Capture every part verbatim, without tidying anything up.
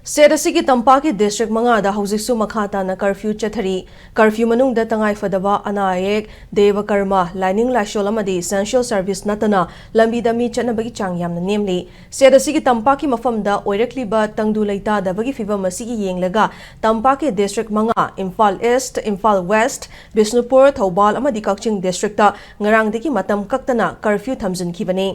State ꯑꯁꯤꯒꯤ ꯇꯝꯄꯥꯛꯀꯤ district ꯃꯉꯥꯗ ꯍꯧꯖꯤꯛꯁꯨ ꯃꯈꯥ ꯇꯥꯅ ꯀꯔꯐ꯭ꯌꯨ ꯆꯠꯊꯔꯤ꯫ ꯀꯔꯐ꯭ꯌꯨ ꯃꯅꯨꯡꯗ ꯇꯉꯥꯏ ꯐꯗꯕ ꯑꯅꯥ ꯑꯌꯦꯛ, ꯗꯦꯕ ꯀꯔꯃ, ꯂꯥꯏꯅꯤꯡ ꯂꯥꯏꯁꯣꯜ ꯑꯃꯗꯤ essential service ꯅꯠꯇꯅ ꯂꯝꯕꯤꯗ ꯃꯤ ꯆꯠꯅꯕꯒꯤ ꯆꯥꯡ ꯌꯥꯝꯅ ꯅꯦꯝꯂꯤ꯫ ꯁ꯭ꯇꯦꯠ ꯑꯁꯤꯒꯤ ꯇꯝꯄꯥꯛꯀꯤ ꯃꯐꯝꯗ ꯑꯣꯏꯔꯛꯂꯤꯕ ꯇꯪꯗꯨ ꯂꯩꯇꯥꯗꯕꯒꯤ ꯐꯤꯚꯝ ꯑꯁꯤꯒꯤ ꯌꯦꯡꯂꯒ ꯇꯝꯄꯥꯛꯀꯤ ꯗꯤꯁꯇ꯭ꯔꯤꯛ ꯃꯉꯥ, ꯏꯝꯐꯥꯜ ꯏꯁ꯭ꯠ, ꯏꯝꯐꯥꯜ ꯋꯦꯁ꯭ꯠ, ꯕꯤꯁꯅꯨꯄꯨꯔ, ꯊꯧꯕꯥꯜ ꯑꯃꯗꯤ ꯀꯛꯆꯤꯡ ꯗꯤꯁꯇ꯭ꯔꯤꯛꯇ ꯉꯔꯥꯡꯗꯒꯤ ꯃꯇꯝ ꯀꯛꯇꯅ ꯀꯔꯐ꯭ꯌꯨ ꯊꯝꯖꯤꯟꯈꯤꯕꯅꯤ꯫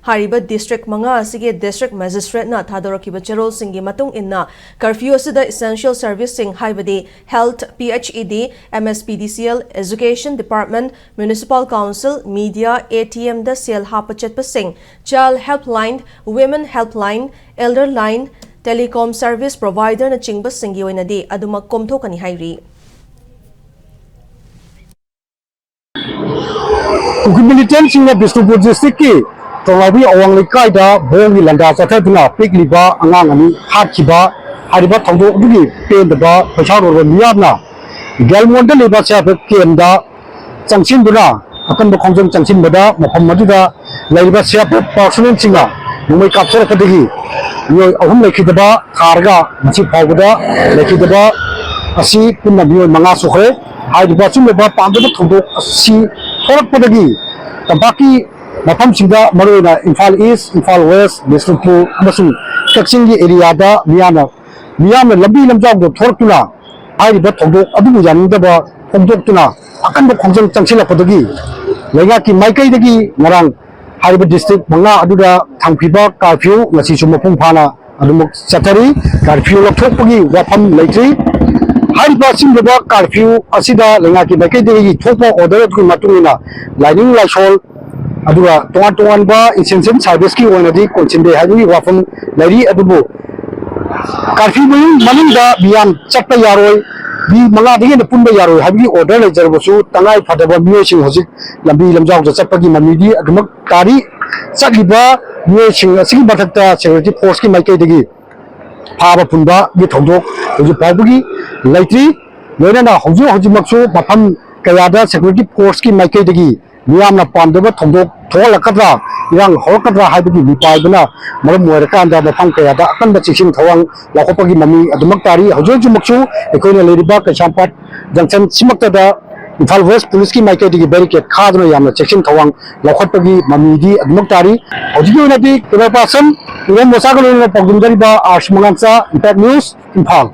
ꯍꯥꯏꯔꯤꯕ ꯗꯤꯁꯇ꯭ꯔꯤꯛ ꯃꯉꯥ ꯑꯁꯤꯒꯤ ꯗꯤꯁꯇ꯭ꯔꯤꯛ ꯃꯦꯖꯤꯁꯇ꯭ꯔꯦꯠꯅ ꯊꯥꯗꯣꯔꯛꯈꯤꯕ ꯆꯦꯔꯣꯜꯁꯤꯡꯒꯤ ꯃꯇꯨꯡ ꯏꯟꯅ, ꯀꯔꯐ꯭ꯌꯨ ꯑꯁꯤꯗ essential serviceꯁꯤꯡ, ꯍꯥꯏꯕꯗꯤ health, P H E D, M S P D C L, education department, municipal council, media, A T Mꯗ ꯁꯦꯜ ꯍꯥꯞꯄ ꯆꯠꯄꯁꯤꯡ, child helpline, women helpline, elder line, telecom service providerꯅꯆꯤꯡꯕꯁꯤꯡꯒꯤ ꯑꯣꯏꯅꯗꯤ ꯑꯗꯨꯃꯛ ꯀꯣꯝꯊꯣꯛꯀꯅꯤ ꯍꯥꯏꯔꯤ꯫ ꯀꯨꯀꯤ ꯃꯤꯂꯤꯇꯦꯟꯠꯁꯤꯡꯅ ꯕꯤꯁꯅꯨꯄꯨꯔ ꯗꯤꯁꯇ꯭ꯔꯤꯛꯀꯤ ꯇꯣꯉꯥꯏꯕꯤ ꯑꯋꯥꯡ ꯂꯩꯀꯥꯏꯗ ꯕꯣꯝꯒꯤ ꯂꯥꯟꯗꯥ ꯆꯠꯊꯗꯨꯅ ꯄꯤꯛꯂꯤꯕ ꯑꯉꯥꯡ ꯑꯅꯤ ꯍꯥꯠꯈꯤꯕ ꯍꯥꯏꯔꯤꯕ ꯊꯧꯗꯣꯛ ꯑꯗꯨꯒꯤ ꯄꯦꯟꯗꯕ ꯈꯣꯏꯁꯥꯎꯅꯔꯕ ꯃꯤꯌꯥꯝꯅ ꯒꯦꯜꯃꯣꯟꯗ ꯂꯩꯕ ꯁꯤ ꯑꯥꯔ ꯄꯤ ꯑꯦꯐ ꯀꯦꯝꯞꯇ ꯆꯪꯁꯤꯟꯗꯨꯅ ꯑꯀꯟꯕ ꯈꯣꯡꯖꯪ ꯆꯪꯁꯤꯟꯕꯗ ꯃꯐꯝ ꯑꯗꯨꯗ ꯂꯩꯔꯤꯕ ꯁꯤ ꯑꯥꯔ ꯄꯤ ꯑꯦꯐ ꯄꯥꯔꯁꯣꯅꯦꯜꯁꯤꯡꯅ ꯅꯣꯡꯃꯩ ꯀꯥꯞꯊꯣꯔꯛꯄꯗꯒꯤ ꯃꯤꯑꯣꯏ ꯑꯍꯨꯝ ꯂꯩꯈꯤꯗꯕ ꯊꯥꯔꯒ ꯉꯁꯤ ꯐꯥꯎꯕꯗ ꯂꯩꯈꯤꯗꯕ ꯑꯁꯤ ꯄꯨꯟꯅ ꯃꯤꯑꯣꯏ ꯃꯉꯥ ꯁꯨꯈ꯭ꯔꯦ꯫ ꯍꯥꯏꯔꯤꯕ ꯑꯆꯨꯝꯕ ꯄꯥꯝꯗꯕ ꯊꯧꯗꯣꯛ ꯑꯁꯤ ꯊꯣꯛꯂꯛꯄꯗꯒꯤ ꯇꯝꯄꯥꯛꯀꯤ ꯃꯐꯝꯁꯤꯡꯗ, ꯃꯔꯨꯑꯣꯏꯅ ꯏꯝꯐꯥꯜ ꯏꯁ꯭ꯠ, ꯏꯝꯐꯥꯜ ꯋꯦꯁ꯭ꯠ, ꯕꯤꯁꯅꯨꯄꯨꯔ ꯑꯃꯁꯨꯡ ꯀꯛꯆꯤꯡꯒꯤ ꯑꯦꯔꯤꯌꯥꯗ ꯃꯤꯌꯥꯝꯅ, ꯃꯤꯌꯥꯝꯅ ꯂꯝꯕꯤ ꯂꯝꯖꯥꯎꯗ ꯊꯣꯛꯂꯛꯇꯨꯅ ꯍꯥꯏꯔꯤꯕ ꯊꯧꯗꯣꯛ ꯑꯗꯨꯕꯨ ꯌꯥꯅꯤꯡꯗꯕ ꯐꯣꯡꯗꯣꯛꯇꯨꯅ ꯑꯀꯟꯕ ꯈꯣꯡꯖꯪ ꯆꯪꯁꯤꯜꯂꯛꯄꯗꯒꯤ ꯂꯩꯉꯥꯛꯀꯤ ꯃꯥꯏꯀꯩꯗꯒꯤ ꯉꯔꯥꯡ ꯍꯥꯏꯔꯤꯕ ꯗꯤꯁꯇ꯭ꯔꯤꯛ ꯃꯉꯥ ꯑꯗꯨꯗ ꯊꯝꯈꯤꯕ ꯀꯥꯔꯐ꯭ꯌꯨ ꯉꯁꯤꯁꯨ ꯃꯄꯨꯡ ꯐꯥꯅ ꯑꯗꯨꯃꯛ ꯆꯠꯊꯔꯤ꯫ ꯀꯥꯔꯐ꯭ꯌꯨ ꯂꯧꯊꯣꯛꯄꯒꯤ ꯋꯥꯐꯝ ꯂꯩꯇ꯭ꯔꯤ꯫ ꯍꯥꯏꯔꯤꯕ ꯑꯆꯨꯝꯕ ꯀꯥꯔꯐ꯭ꯌꯨ ꯑꯁꯤꯗ ꯂꯩꯉꯥꯛꯀꯤ ꯃꯥꯏꯀꯩꯗꯒꯤ ꯊꯣꯛꯄ ꯑꯣꯔꯗꯔ ꯑꯗꯨꯒꯤ ꯃꯇꯨꯡ ꯏꯟꯅ ꯂꯥꯏꯅꯤꯡ ꯂꯥꯏꯁꯣꯜ, ꯑꯗꯨꯒ ꯇꯣꯉꯥꯟ ꯇꯣꯉꯥꯟꯕ essential serviceꯀꯤ ꯑꯣꯏꯅꯗꯤ ꯀꯣꯟꯁꯤꯟꯗꯦ ꯍꯥꯏꯕꯒꯤ ꯋꯥꯐꯝ ꯂꯩꯔꯤ꯫ ꯑꯗꯨꯕꯨ ꯀꯥꯔꯐ꯭ꯌꯨ ꯃꯅꯨꯡ-, ꯃꯅꯨꯡꯗ ꯃꯤꯌꯥꯝ ꯆꯠꯄ ꯌꯥꯔꯣꯏ, ꯃꯤ ꯃꯉꯥꯗꯒꯤ ꯍꯦꯟꯅ ꯄꯨꯟꯕ ꯌꯥꯔꯣꯏ ꯍꯥꯏꯕꯒꯤ ꯑꯣꯔꯗꯔ ꯂꯩꯖꯔꯕꯁꯨ, ꯇꯉꯥꯏ ꯐꯗꯕ ꯃꯤꯑꯣꯏꯁꯤꯡ ꯍꯧꯖꯤꯛ ꯂꯝꯕꯤ ꯂꯝꯖꯥꯎꯗ ꯆꯠꯄꯒꯤ ꯃꯃꯤꯗꯤ ꯑꯗꯨꯃꯛ ꯇꯥꯔꯤ꯫ ꯆꯠꯂꯤꯕ ꯃꯤꯑꯣꯏꯁꯤꯡ ꯑꯁꯤꯒꯤ ꯃꯊꯛꯇ ꯁꯦꯀ꯭ꯌꯨꯔꯤꯇꯤ ꯐꯣꯔꯁꯀꯤ ꯃꯥꯏꯀꯩꯗꯒꯤ ꯐꯥꯕ ꯄꯨꯟꯕꯒꯤ ꯊꯧꯗꯣꯛ ꯍꯧꯖꯤꯛ ꯐꯥꯎꯕꯒꯤ ꯂꯩꯇ꯭ꯔꯤ꯫ ꯂꯣꯏꯅꯅ ꯍꯧꯖꯤꯛ ꯍꯧꯖꯤꯛꯃꯛꯁꯨ ꯃꯐꯝ ꯀꯌꯥꯗ ꯁꯦꯀ꯭ꯌꯨꯔꯤꯇꯤ ꯐꯣꯔꯁꯀꯤ ꯃꯥꯏꯀꯩꯗꯒꯤ ꯃꯤꯌꯥꯝꯅ ꯄꯥꯝꯗꯕ ꯊꯧꯗꯣꯛ ꯊꯣꯛꯍꯜꯂꯛꯀꯗ꯭ꯔꯥ, ꯏꯔꯥꯡ ꯍꯧꯔꯛꯀꯗ꯭ꯔꯥ ꯍꯥꯏꯕꯒꯤ ꯃꯤꯄꯥꯏꯕꯅ ꯃꯔꯝ ꯑꯣꯏꯔꯀꯥꯟꯗ ꯃꯐꯝ ꯀꯌꯥꯗ ꯑꯀꯟꯕ ꯆꯦꯛꯁꯤꯟ ꯊꯧꯔꯥꯡ ꯂꯧꯈꯠꯄꯒꯤ ꯃꯃꯤ ꯑꯗꯨꯃꯛ ꯇꯥꯔꯤ꯫ ꯍꯧꯖꯤꯛ ꯍꯧꯖꯤꯛꯃꯛꯁꯨ ꯑꯩꯈꯣꯏꯅ ꯂꯩꯔꯤꯕ ꯀꯩꯁꯥꯝꯄꯥꯠ ꯖꯪꯁꯟ ꯁꯤꯃꯛꯇꯗ ꯏꯝꯐꯥꯜ ꯋꯦꯁ ꯄꯨꯂꯤꯁꯀꯤ ꯃꯥꯏꯀꯩꯗꯒꯤ ꯕꯦꯔꯤꯀꯦꯗ ꯈꯥꯗꯨꯅ ꯌꯥꯝꯅ ꯆꯦꯛꯁꯤꯟ ꯊꯧꯔꯥꯡ ꯂꯧꯈꯠꯄꯒꯤ ꯃꯃꯤꯗꯤ ꯑꯗꯨꯃꯛ ꯇꯥꯔꯤ꯫ ꯍꯧꯖꯤꯛꯀꯤ ꯑꯣꯏꯅꯗꯤ ꯀꯦꯃꯦꯔꯥ ꯄꯥꯔꯁꯟ ꯏꯔꯣꯝ ꯃꯣꯆꯥꯒ ꯂꯣꯏꯅꯅ ꯄꯥꯎꯗꯝꯖꯔꯤꯕ ꯑꯥꯔꯁ ꯃꯉꯥꯡꯆꯥ, ꯏꯝꯄꯦꯛ ꯅ꯭ꯌꯨꯁ, ꯏꯝꯐꯥꯜ꯫